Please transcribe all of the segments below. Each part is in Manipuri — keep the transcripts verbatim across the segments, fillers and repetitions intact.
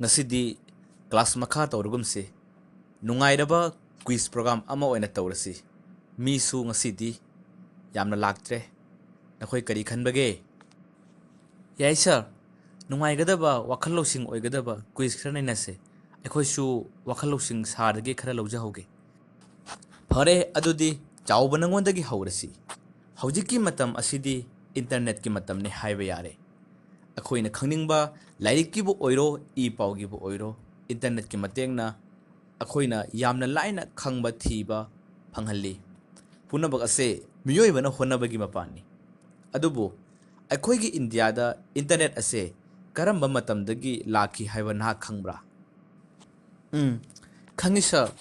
ꯉꯁꯤꯗꯤ ꯀ꯭ꯂꯥꯁ ꯃꯈꯥ ꯇꯧꯔꯒꯨꯝꯁꯤ꯫ ꯅꯨꯡꯉꯥꯏꯔꯕ ꯀ꯭ꯋꯤꯖ ꯄ꯭ꯔꯣꯒ꯭ꯔꯥꯝ ꯑꯃ ꯑꯣꯏꯅ ꯇꯧꯔꯁꯤ꯫ ꯃꯤꯁꯨ ꯉꯁꯤꯗꯤ ꯌꯥꯝꯅ ꯂꯥꯛꯇ꯭ꯔꯦ꯫ ꯅꯈꯣꯏ ꯀꯔꯤ ꯈꯟꯕꯒꯦ? ꯌꯥꯏ ꯁꯥꯔ, ꯅꯨꯡꯉꯥꯏꯒꯗꯕ, ꯋꯥꯈꯜ ꯂꯧꯁꯤꯡ ꯑꯣꯏꯒꯗꯕ ꯀ꯭ꯋꯤꯖ ꯈꯔ ꯅꯩꯅꯁꯦ꯫ ꯑꯩꯈꯣꯏꯁꯨ ꯋꯥꯈꯜ ꯂꯧꯁꯤꯡ ꯁꯥꯔꯗꯒꯤ ꯈꯔ ꯂꯧꯖꯍꯧꯒꯦ꯫ ꯐꯔꯦ, ꯑꯗꯨꯗꯤ ꯆꯥꯎꯕ ꯅꯉꯣꯟꯗꯒꯤ ꯍꯧꯔꯁꯤ꯫ ꯍꯧꯖꯤꯛꯀꯤ ꯃꯇꯝ ꯑꯁꯤꯗꯤ ꯏꯟꯇꯔꯅꯦꯠꯀꯤ ꯃꯇꯝꯅꯤ ꯍꯥꯏꯕ ꯌꯥꯔꯦ꯫ ꯑꯩꯈꯣꯏꯅ ꯈꯪꯅꯤꯡꯕ ꯂꯥꯏꯔꯤꯛꯀꯤꯕꯨ ꯑꯣꯏꯔꯣ, ꯏ ꯄꯥꯎꯒꯤꯕꯨ ꯑꯣꯏꯔꯣ, ꯏꯟꯇꯔꯅꯦꯠꯀꯤ ꯃꯇꯦꯡꯅ ꯑꯩꯈꯣꯏꯅ ꯌꯥꯝꯅ ꯂꯥꯏꯅ ꯈꯪꯕ ꯊꯤꯕ ꯐꯪꯍꯜꯂꯤ꯫ ꯄꯨꯝꯅꯃꯛ ꯑꯁꯦ ꯃꯤꯑꯣꯏꯕꯅ ꯍꯣꯠꯅꯕꯒꯤ ꯃꯄꯥꯟꯅꯤ꯫ ꯑꯗꯨꯕꯨ ꯑꯩꯈꯣꯏꯒꯤ ꯏꯟꯗꯤꯌꯥꯗ ꯏꯟꯇꯔꯅꯦꯠ ꯑꯁꯦ ꯀꯔꯝꯕ ꯃꯇꯝꯗꯒꯤ ꯂꯥꯛꯈꯤ ꯍꯥꯏꯕ ꯅꯍꯥꯛ ꯈꯪꯕ꯭ꯔꯥ? ꯎꯝ, ꯈꯪꯉꯤ ꯁꯥꯔ꯫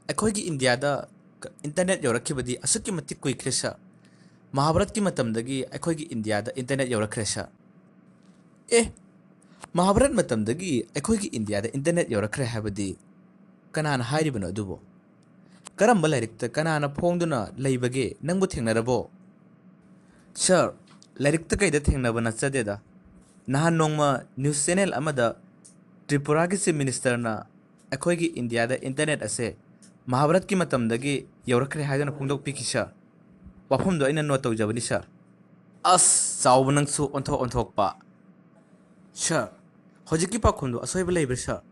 ꯑꯩꯈꯣꯏꯒꯤ ꯏꯟꯗꯤꯌꯥꯗ ꯀ-, ꯏꯟꯇꯔꯅꯦꯠ ꯌꯧꯔꯛꯈꯤꯕꯗꯤ ꯑꯁꯨꯛꯀꯤ ꯃꯇꯤꯛ ꯀꯨꯏꯈ꯭ꯔꯦ ꯁꯥꯔ꯫ ꯃꯍꯥꯚꯥꯔꯠꯀꯤ ꯃꯇꯝꯗꯒꯤ ꯑꯩꯈꯣꯏꯒꯤ ꯏꯟꯗꯤꯌꯥꯗ ꯏꯟꯇꯔꯅꯦꯠ ꯌꯧꯔꯛꯈ꯭ꯔꯦ ꯁꯥꯔ꯫ ꯑꯦ, ꯃꯍꯥꯚꯥꯔꯠ ꯃꯇꯝꯗꯒꯤ ꯑꯩꯈꯣꯏꯒꯤ ꯏꯟꯗꯤꯌꯥꯗ ꯏꯟꯇꯔꯅꯦꯠ ꯌꯧꯔꯛꯈ꯭ꯔꯦ ꯍꯥꯏꯕꯗꯤ ꯀꯅꯥꯅ ꯍꯥꯏꯔꯤꯕꯅꯣ ꯑꯗꯨꯕꯨ? ꯀꯔꯝꯕ ꯂꯥꯏꯔꯤꯛꯇ ꯀꯅꯥꯅ ꯐꯣꯡꯗꯨꯅ ꯂꯩꯕꯒꯦ? ꯅꯪꯕꯨ ꯊꯦꯡꯅꯔꯕꯣ? ꯁꯥꯔ, ꯂꯥꯏꯔꯤꯛꯇ ꯀꯩꯗ ꯊꯦꯡꯅꯕ ꯅꯠꯆꯗꯦꯗ꯫ ꯅꯍꯥꯟ ꯅꯣꯡꯃ ꯅ꯭ꯌꯨꯁ ꯆꯦꯅꯦꯜ ꯑꯃꯗ ꯇ꯭ꯔꯤꯄꯨꯔꯥꯒꯤ ꯆꯤꯐ ꯃꯤꯅꯤꯁꯇꯔꯅ ꯑꯩꯈꯣꯏꯒꯤ ꯏꯟꯗꯤꯌꯥꯗ ꯏꯟꯇꯔꯅꯦꯠ ꯑꯁꯦ ꯃꯍꯥꯚꯥꯔꯠꯀꯤ ꯃꯇꯝꯗꯒꯤ ꯌꯧꯔꯛꯈ꯭ꯔꯦ ꯍꯥꯏꯗꯨꯅ ꯐꯣꯡꯗꯣꯛꯄꯤꯈꯤ ꯁꯥꯔ꯫ ꯋꯥꯐꯝꯗꯣ ꯑꯩꯅ ꯅꯣꯠ ꯇꯧꯖꯕꯅꯤ ꯁꯥꯔ꯫ ꯑꯁ, ꯆꯥꯎꯕ ꯅꯪꯁꯨ ꯑꯣꯟꯊꯣꯛ ꯑꯣꯟꯊꯣꯛꯄ꯫ ꯁꯥꯔ, ꯍꯧꯖꯤꯛꯀꯤ ꯄꯥꯎꯈꯨꯝꯗꯣ ꯑꯁꯣꯏꯕ ꯂꯩꯕ꯭ꯔꯥ ꯁꯥꯔ?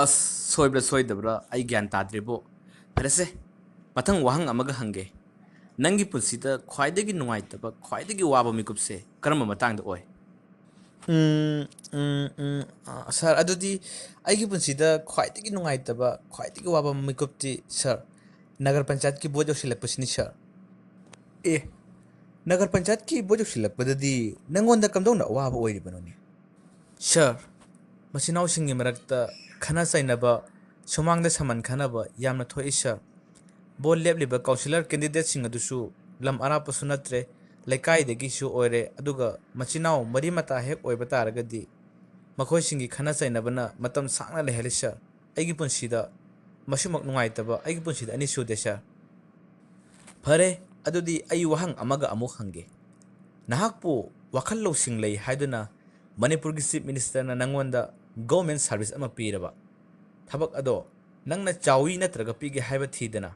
ꯑꯁ, ꯁꯣꯏꯕ꯭ꯔꯥ ꯁꯣꯏꯗꯕ꯭ꯔꯥ ꯑꯩ ꯒ꯭ꯌꯥꯟ ꯇꯥꯗ꯭ꯔꯦꯕꯣ꯫ ꯐꯔꯦꯁꯦ, ꯃꯊꯪ ꯋꯥꯍꯪ ꯑꯃꯒ ꯍꯪꯒꯦ꯫ ꯅꯪꯒꯤ ꯄꯨꯟꯁꯤꯗ ꯈ꯭ꯋꯥꯏꯗꯒꯤ ꯅꯨꯡꯉꯥꯏꯇꯕ, ꯈ꯭ꯋꯥꯏꯗꯒꯤ ꯋꯥꯕ ꯃꯤꯀꯨꯞꯁꯦ ꯀꯔꯝꯕ ꯃꯇꯥꯡꯗ ꯑꯣꯏ? ꯎꯝ, ꯎꯝ, ꯎꯝ, ꯑ, ꯁꯥꯔ, ꯑꯗꯨꯗꯤ ꯑꯩꯒꯤ ꯄꯨꯟꯁꯤꯗ ꯈ꯭ꯋꯥꯏꯗꯒꯤ ꯅꯨꯡꯉꯥꯏꯇꯕ, ꯈ꯭ꯋꯥꯏꯗꯒꯤ ꯋꯥꯕ ꯃꯤꯀꯨꯞꯇꯤ, ꯁꯥꯔ, ꯅꯒꯔ ꯄꯟꯆꯥꯌꯠꯀꯤ ꯚꯣꯠ ꯌꯧꯁꯤꯜꯂꯛꯄꯁꯤꯅꯤ, ꯁꯥꯔ꯫ ꯑꯦ, ꯅꯒꯔ ꯄꯟꯆꯥꯌꯠꯀꯤ ꯚꯣꯠ ꯌꯧꯁꯤꯜꯂꯛꯄꯗꯗꯤ ꯅꯪꯉꯣꯟꯗ ꯀꯝꯗꯧꯅ ꯑꯋꯥꯕ ꯑꯣꯏꯔꯤꯕꯅꯣꯅꯦ? ꯁꯥꯔ, ꯃꯆꯤꯟ ꯃꯅꯥꯎꯁꯤꯡꯒꯤ ꯃꯔꯛꯇ ꯈꯠꯅ ꯆꯩꯅꯕ, ꯁꯨꯃꯥꯡꯗ ꯁꯃꯟ ꯈꯟꯅꯕ ꯌꯥꯝꯅ ꯊꯣꯛꯏ, ꯁꯥꯔ꯫ ꯚꯣꯠ ꯂꯦꯞꯂꯤꯕ ꯀꯥꯎꯟꯁꯤꯂꯔ ꯀꯦꯟꯗꯤꯗꯦꯠꯁꯤꯡ ꯑꯗꯨꯁꯨ ꯂꯝ ꯑꯔꯥꯞꯄꯁꯨ ꯅꯠꯇ꯭ꯔꯦ, ꯂꯩꯀꯥꯏꯗꯒꯤꯁꯨ ꯑꯣꯏꯔꯦ, ꯑꯗꯨꯒ ꯃꯆꯤꯟ ꯃꯅꯥꯎ ꯃꯔꯤ ꯃꯇꯥ ꯍꯦꯛ ꯑꯣꯏꯕ ꯇꯥꯔꯒꯗꯤ ꯃꯈꯣꯏꯁꯤꯡꯒꯤ ꯈꯠꯅ ꯆꯩꯅꯕꯅ ꯃꯇꯝ ꯁꯥꯡꯅ ꯂꯩꯍꯜꯂꯤ, ꯁꯥꯔ꯫ ꯑꯩꯒꯤ ꯄꯨꯟꯁꯤꯗ ꯃꯁꯤꯃꯨꯛ ꯅꯨꯡꯉꯥꯏꯇꯕ ꯑꯩꯒꯤ ꯄꯨꯟꯁꯤꯗ ꯑꯅꯤ ꯁꯨꯗꯦ, ꯁꯥꯔ꯫ ꯐꯔꯦ, ꯑꯗꯨꯗꯤ ꯑꯩ ꯋꯥꯍꯪ ꯑꯃꯒ ꯑꯃꯨꯛ ꯍꯪꯒꯦ꯫ ꯅꯍꯥꯛꯄꯨ ꯋꯥꯈꯜ ꯂꯧꯁꯤꯡ ꯂꯩ ꯍꯥꯏꯗꯨꯅ ꯃꯅꯤꯄꯨꯔꯒꯤ ꯆꯤꯐ ꯃꯤꯅꯤꯁꯇꯔꯅ ꯅꯪꯉꯣꯟꯗ ꯒꯣꯔꯃꯦꯟ ꯁꯥꯔꯚꯤꯁ ꯑꯃ ꯄꯤꯔꯕ ꯊꯕꯛ ꯑꯗꯣ ꯅꯪꯅ ꯆꯥꯎꯏ ꯅꯠꯇ꯭ꯔꯒ ꯄꯤꯛꯏ ꯍꯥꯏꯕ ꯊꯤꯗꯅ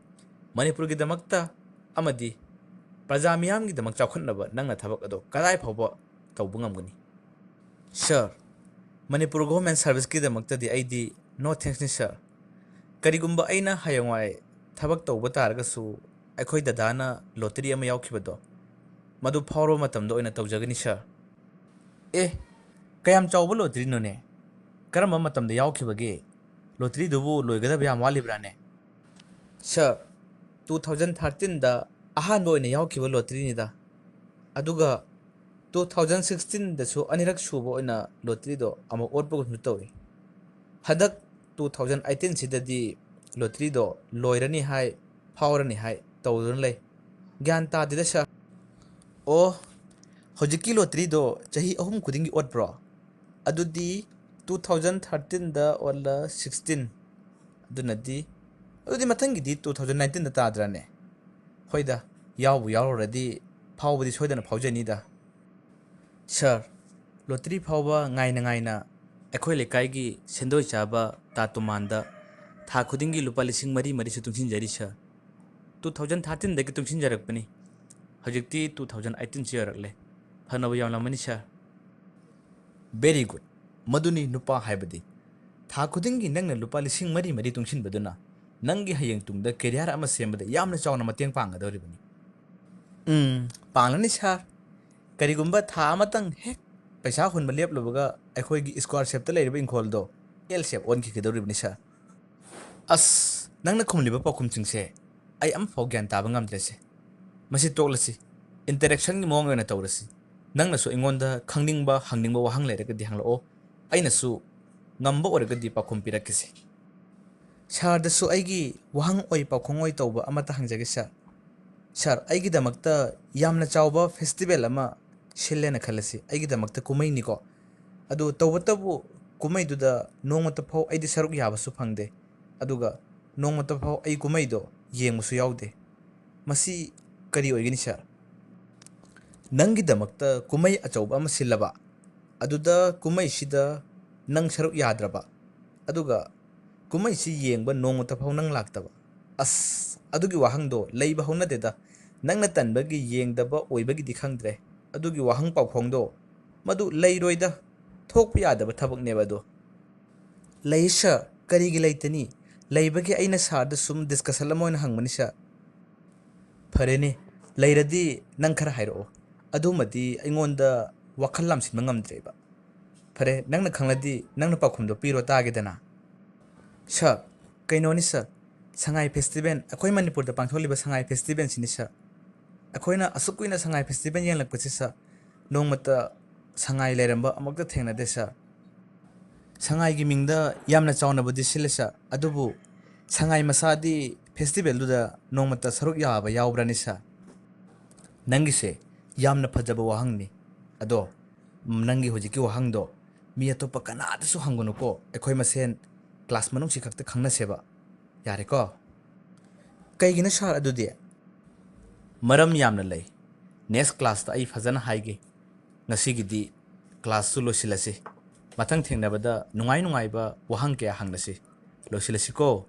ꯃꯅꯤꯄꯨꯔꯒꯤꯗꯃꯛꯇ ꯑꯃꯗꯤ ꯄ꯭ꯔꯖꯥ ꯃꯤꯌꯥꯝꯒꯤꯗꯃꯛ ꯆꯥꯎꯈꯠꯅꯕ ꯅꯪꯅ ꯊꯕꯛ ꯑꯗꯣ ꯀꯗꯥꯏ ꯐꯥꯎꯕ ꯇꯧꯕ ꯉꯝꯒꯅꯤ? ꯁꯥꯔ, ꯃꯅꯤꯄꯨꯔ ꯒꯣꯔꯃꯦꯟ ꯁꯥꯔꯚꯤꯁꯀꯤꯗꯃꯛꯇꯗꯤ ꯑꯩꯗꯤ no thanks ꯅꯤ ꯁꯥꯔ꯫ ꯀꯔꯤꯒꯨꯝꯕ ꯑꯩꯅ ꯍꯌꯦꯡꯋꯥꯏ ꯊꯕꯛ ꯇꯧꯕ ꯇꯥꯔꯒꯁꯨ ꯑꯩꯈꯣꯏ ꯗꯗꯥꯅ ꯂꯣꯇꯔꯤ ꯑꯃ ꯌꯥꯎꯈꯤꯕꯗꯣ ꯃꯗꯨ ꯐꯥꯎꯔꯕ ꯃꯇꯝꯗ ꯑꯣꯏꯅ ꯇꯧꯖꯒꯅꯤ ꯁꯥꯔ꯫ ꯑꯦ, ꯀꯌꯥꯝ ꯆꯥꯎꯕ ꯂꯣꯇꯔꯤꯅꯣꯅꯦ? ꯀꯔꯝꯕ ꯃꯇꯝꯗ ꯌꯥꯎꯈꯤꯕꯒꯦ? ꯂꯣꯇꯔꯤꯗꯨꯕꯨ ꯂꯣꯏꯒꯗꯕ ꯌꯥꯝ ꯋꯥꯠꯂꯤꯕ꯭ꯔꯥꯅꯦ? ꯁꯥꯔ, ꯇꯨ ꯊꯥꯎꯖꯟ ꯊꯥꯔꯇꯤꯟꯗ ꯑꯍꯥꯟꯕ ꯑꯣꯏꯅ ꯌꯥꯎꯈꯤꯕ ꯂꯣꯇꯔꯤꯅꯤꯗ꯫ ꯑꯗꯨꯒ ꯇꯨ ꯊꯥꯎꯖꯟ ꯁꯤꯛꯁꯇꯤꯟꯗꯁꯨ ꯑꯅꯤꯔꯛ ꯁꯨꯕ ꯑꯣꯏꯅ ꯂꯣꯇꯔꯤꯗꯣ ꯑꯃꯨꯛ ꯑꯣꯠꯄꯒꯨꯝꯁꯨ ꯇꯧꯏ꯫ ꯍꯟꯗꯛ ꯇꯨ ꯊꯥꯎꯖꯟ ꯑꯩꯠꯇꯤꯟꯁꯤꯗꯗꯤ ꯂꯣꯇꯔꯤꯗꯣ ꯂꯣꯏꯔꯅꯤ ꯍꯥꯏ, ꯐꯥꯎꯔꯅꯤ ꯍꯥꯏ ꯇꯧꯗꯨꯅ ꯂꯩ꯫ ꯒ꯭ꯌꯥꯟ ꯇꯥꯗꯦꯗ ꯁꯥꯔ꯫ ꯑꯣ, ꯍꯧꯖꯤꯛꯀꯤ ꯂꯣꯇꯔꯤꯗꯣ ꯆꯍꯤ ꯑꯍꯨꯝ ꯈꯨꯗꯤꯡꯒꯤ ꯑꯣꯠꯄ꯭ꯔꯣ? ꯑꯗꯨꯗꯤ ꯇꯨ ꯊꯥꯎꯖꯟ ꯊꯥꯔꯇꯤꯟꯗ ꯑꯣꯠꯂ ꯁꯤꯛꯁꯇꯤꯟ, ꯑꯗꯨꯅꯗꯤ, ꯑꯗꯨꯗꯤ ꯃꯊꯪꯒꯤꯗꯤ ꯇꯨ ꯊꯥꯎꯖꯟ ꯅꯥꯏꯟꯇꯤꯟꯗ ꯇꯥꯗ꯭ꯔꯅꯦ? ꯍꯣꯏꯗ, ꯌꯥꯎꯕꯨ ꯌꯥꯎꯔꯨꯔꯗꯤ ꯐꯥꯎꯕꯗꯤ ꯁꯣꯏꯗꯅ ꯐꯥꯎꯖꯅꯤꯗ꯫ ꯁꯥꯔ, ꯂꯣꯇꯔꯤ ꯐꯥꯎꯕ ꯉꯥꯏꯅ ꯉꯥꯏꯅ ꯑꯩꯈꯣꯏ ꯂꯩꯀꯥꯏꯒꯤ ꯁꯦꯟꯗꯣꯏ ꯆꯥꯕ ꯇꯥ ꯇꯣꯃꯥꯟꯗ ꯊꯥ ꯈꯨꯗꯤꯡꯒꯤ ꯂꯨꯄꯥ ꯂꯤꯁꯤꯡ ꯃꯔꯤ ꯃꯔꯤꯁꯨ ꯇꯨꯡꯁꯤꯟꯖꯔꯤ ꯁꯥꯔ꯫ Two thousand ꯊꯥꯔꯇꯤꯟꯗꯒꯤ ꯇꯨꯡꯁꯤꯟꯖꯔꯛꯄꯅꯤ꯫ ꯍꯧꯖꯤꯛꯇꯤ ꯇꯨ ꯊꯥꯎꯖꯟ ꯑꯩꯠꯇꯤꯟꯁꯨ ꯌꯧꯔꯛꯂꯦ꯫ ꯐꯅꯕ ꯌꯥꯝꯂꯝꯃꯅꯤ ꯁꯥꯔ꯫ Very good꯫ ꯃꯗꯨꯅꯤ ꯅꯨꯄꯥ ꯍꯥꯏꯕꯗꯤ꯫ ꯊꯥ ꯈꯨꯗꯤꯡꯒꯤ ꯅꯪꯅ ꯂꯨꯄꯥ ꯂꯤꯁꯤꯡ ꯃꯔꯤ ꯃꯔꯤ ꯇꯨꯡꯁꯤꯟꯕꯗꯨꯅ ꯅꯪꯒꯤ ꯍꯌꯦꯡ ꯇꯨꯡꯗ career ꯑꯃ ꯁꯦꯝꯕꯗ ꯌꯥꯝꯅ ꯆꯥꯎꯅ ꯃꯇꯦꯡ ꯄꯥꯡꯒꯗꯧꯔꯤꯕꯅꯤ꯫ ꯎꯝ, ꯄꯥꯡꯂꯅꯤ ꯁꯥꯔ꯫ ꯀꯔꯤꯒꯨꯝꯕ ꯊꯥ ꯑꯃꯇꯪ ꯍꯦꯛ ꯄꯩꯁꯥ ꯍꯨꯟꯕ ꯂꯦꯞꯂꯨꯕꯒ ꯑꯩꯈꯣꯏꯒꯤ square shapeꯇ ꯂꯩꯔꯤꯕ ꯏꯪꯈꯣꯜꯗꯣ L shape ꯑꯣꯟꯈꯤꯒꯗꯧꯔꯤꯕꯅꯤ ꯁꯥꯔ꯫ ꯑꯁ, ꯅꯪꯅ ꯈꯨꯝꯂꯤꯕ ꯄꯥꯎꯈꯨꯝꯁꯤꯡꯁꯦ ꯑꯩ ꯑꯃꯐꯥꯎ ꯒ꯭ꯌꯥꯟ ꯇꯥꯕ ꯉꯝꯗ꯭ꯔꯦꯁꯦ꯫ ꯃꯁꯤ ꯇꯣꯛꯂꯁꯤ, interactionꯒꯤ ꯃꯑꯣꯡ ꯑꯣꯏꯅ ꯇꯧꯔꯁꯤ꯫ ꯅꯪꯅꯁꯨ ꯑꯩꯉꯣꯟꯗ ꯈꯪꯅꯤꯡꯕ, ꯍꯪꯅꯤꯡꯕ ꯋꯥꯍꯪ ꯂꯩꯔꯒꯗꯤ ꯍꯪꯂꯛꯑꯣ, ꯑꯩꯅꯁꯨ ꯉꯝꯕ ꯑꯣꯏꯔꯒꯗꯤ ꯄꯥꯎꯈꯨꯝ ꯄꯤꯔꯛꯀꯦꯁꯦ꯫ ꯁꯥꯔꯗꯁꯨ ꯑꯩꯒꯤ ꯋꯥꯍꯪ ꯑꯣꯏ ꯄꯥꯎꯈꯨꯝ ꯑꯣꯏ ꯇꯧꯕ ꯑꯃꯠꯇ ꯍꯪꯖꯒꯦ ꯁꯥꯔ꯫ ꯁꯥꯔ, ꯑꯩꯒꯤꯗꯃꯛꯇ ꯌꯥꯝꯅ ꯆꯥꯎꯕ festival ꯑꯃ ꯁꯤꯜꯂꯦꯅ ꯈꯜꯂꯁꯤ, ꯑꯩꯒꯤꯗꯃꯛꯇ ꯀꯨꯝꯍꯩꯅꯤꯀꯣ꯫ ꯑꯗꯨ ꯇꯧꯕꯇꯕꯨ ꯀꯨꯝꯍꯩꯗꯨꯗ ꯅꯣꯡꯃꯇ ꯐꯥꯎ ꯑꯩꯗꯤ ꯁꯔꯨꯛ ꯌꯥꯕꯁꯨ ꯐꯪꯗꯦ, ꯑꯗꯨꯒ ꯅꯣꯡꯃꯇ ꯐꯥꯎ ꯑꯩ ꯀꯨꯝꯍꯩꯗꯣ ꯌꯦꯡꯕꯁꯨ ꯌꯥꯎꯗꯦ꯫ ꯃꯁꯤ ꯀꯔꯤ ꯑꯣꯏꯒꯅꯤ ꯁꯥꯔ? ꯅꯪꯒꯤꯗꯃꯛꯇ ꯀꯨꯝꯍꯩ ꯑꯆꯧꯕ ꯑꯃ ꯁꯤꯜꯂꯕ, ꯑꯗꯨꯗ ꯀꯨꯝꯍꯩꯁꯤꯗ ꯅꯪ ꯁꯔꯨꯛ ꯌꯥꯗ꯭ꯔꯕ? ꯑꯗꯨꯒ ꯀꯨꯝꯍꯩꯁꯤ ꯌꯦꯡꯕ ꯅꯣꯡꯃꯇ ꯐꯥꯎ ꯅꯪ ꯂꯥꯛꯇꯕ? ꯑꯁ, ꯑꯗꯨꯒꯤ ꯋꯥꯍꯪꯗꯣ ꯂꯩꯕ ꯍꯧꯅꯗꯦꯗ꯫ ꯅꯪꯅ ꯇꯟꯕꯒꯤ ꯌꯦꯡꯗꯕ ꯑꯣꯏꯕꯒꯤꯗꯤ ꯈꯪꯗ꯭ꯔꯦ꯫ ꯑꯗꯨꯒꯤ ꯋꯥꯍꯪ ꯄꯥꯎꯈꯣꯡꯗꯣ, ꯃꯗꯨ ꯂꯩꯔꯣꯏꯗ꯫ ꯊꯣꯛꯄ ꯌꯥꯗꯕ ꯊꯕꯛꯅꯦꯕ ꯑꯗꯣ꯫ ꯂꯩ ꯁꯥꯔ, ꯀꯔꯤꯒꯤ ꯂꯩꯇꯅꯤ? ꯂꯩꯕꯒꯤ ꯑꯩꯅ ꯁꯥꯔꯗ ꯁꯨꯝ ꯗꯤꯁꯀꯁꯟ ꯑꯃ ꯑꯣꯏꯅ ꯍꯪꯕꯅꯤ ꯁꯥꯔ꯫ ꯐꯔꯦꯅꯦ, ꯂꯩꯔꯗꯤ ꯅꯪ ꯈꯔ ꯍꯥꯏꯔꯛꯑꯣ꯫ ꯑꯗꯨꯃꯗꯤ ꯑꯩꯉꯣꯟꯗ ꯋꯥꯈꯜ ꯂꯥꯝꯁꯤꯟꯕ ꯉꯝꯗ꯭ꯔꯦꯕ꯫ ꯐꯔꯦ, ꯅꯪꯅ ꯈꯪꯂꯗꯤ ꯅꯪꯅ ꯄꯥꯎꯈꯨꯝꯗꯣ ꯄꯤꯔꯣ ꯇꯥꯒꯦꯗꯅ꯫ ꯁꯥꯔ, ꯀꯩꯅꯣꯅꯤ ꯁꯥꯔ, ꯁꯉꯥꯏ ꯐꯦꯁꯇꯤꯚꯦꯜ, ꯑꯩꯈꯣꯏ ꯃꯅꯤꯄꯨꯔꯗ ꯄꯥꯡꯊꯣꯛꯂꯤꯕ ꯁꯉꯥꯏ ꯐꯦꯁꯇꯤꯚꯦꯜꯁꯤꯅꯤ ꯁꯥꯔ꯫ ꯑꯩꯈꯣꯏꯅ ꯑꯁꯨꯛ ꯀꯨꯏꯅ ꯁꯉꯥꯏ ꯐꯦꯁꯇꯤꯚꯦꯜ ꯌꯦꯡꯂꯛꯄꯁꯤ ꯁꯥꯔ, ꯅꯣꯡꯃꯇ ꯁꯉꯥꯏ ꯂꯩꯔꯝꯕ ꯑꯃꯨꯛꯇ ꯊꯦꯡꯅꯗꯦ ꯁꯥꯔ꯫ ꯁꯉꯥꯏꯒꯤ ꯃꯤꯡꯗ ꯌꯥꯝꯅ ꯆꯥꯎꯅꯕꯨꯗꯤ ꯁꯤꯜꯂꯦ ꯁꯥꯔ, ꯑꯗꯨꯕꯨ ꯁꯉꯥꯏ ꯃꯁꯥꯗꯤ ꯐꯦꯁꯇꯤꯚꯦꯜꯗꯨꯗ ꯅꯣꯡꯃꯇ ꯁꯔꯨꯛ ꯌꯥꯕ ꯌꯥꯎꯕ꯭ꯔꯅꯤ ꯁꯥꯔ? ꯅꯪꯒꯤꯁꯦ ꯌꯥꯝꯅ ꯐꯖꯕ ꯋꯥꯍꯪꯅꯤ꯫ ꯑꯗꯣ, ꯅꯪꯒꯤ ꯍꯧꯖꯤꯛꯀꯤ ꯋꯥꯍꯪꯗꯣ ꯃꯤ ꯑꯇꯣꯞꯄ ꯀꯅꯥꯗꯁꯨ ꯍꯪꯒꯅꯨꯀꯣ, ꯑꯩꯈꯣꯏ ꯃꯁꯦꯟ ꯀ꯭ꯂꯥꯁ ꯃꯅꯨꯡꯁꯤ ꯈꯛꯇ ꯈꯪꯅꯁꯦꯕ꯫ ꯌꯥꯔꯦꯀꯣ? ꯀꯩꯒꯤꯅꯣ ꯁꯥꯔ ꯑꯗꯨꯗꯤ? ꯃꯔꯝ ꯌꯥꯝꯅ ꯂꯩ꯫ ꯅꯦꯛꯁ ꯀ꯭ꯂꯥꯁꯇ ꯑꯩ ꯐꯖꯅ ꯍꯥꯏꯒꯦ꯫ ꯉꯁꯤꯒꯤꯗꯤ ꯀ꯭ꯂꯥꯁꯁꯨ ꯂꯣꯏꯁꯤꯜꯂꯁꯤ꯫ ꯃꯊꯪ ꯊꯦꯡꯅꯕꯗ ꯅꯨꯡꯉꯥꯏ ꯅꯨꯡꯉꯥꯏꯕ ꯋꯥꯍꯪ ꯀꯌꯥ ꯍꯪꯂꯁꯤ꯫ ꯂꯣꯏꯁꯤꯜꯂꯁꯤꯀꯣ?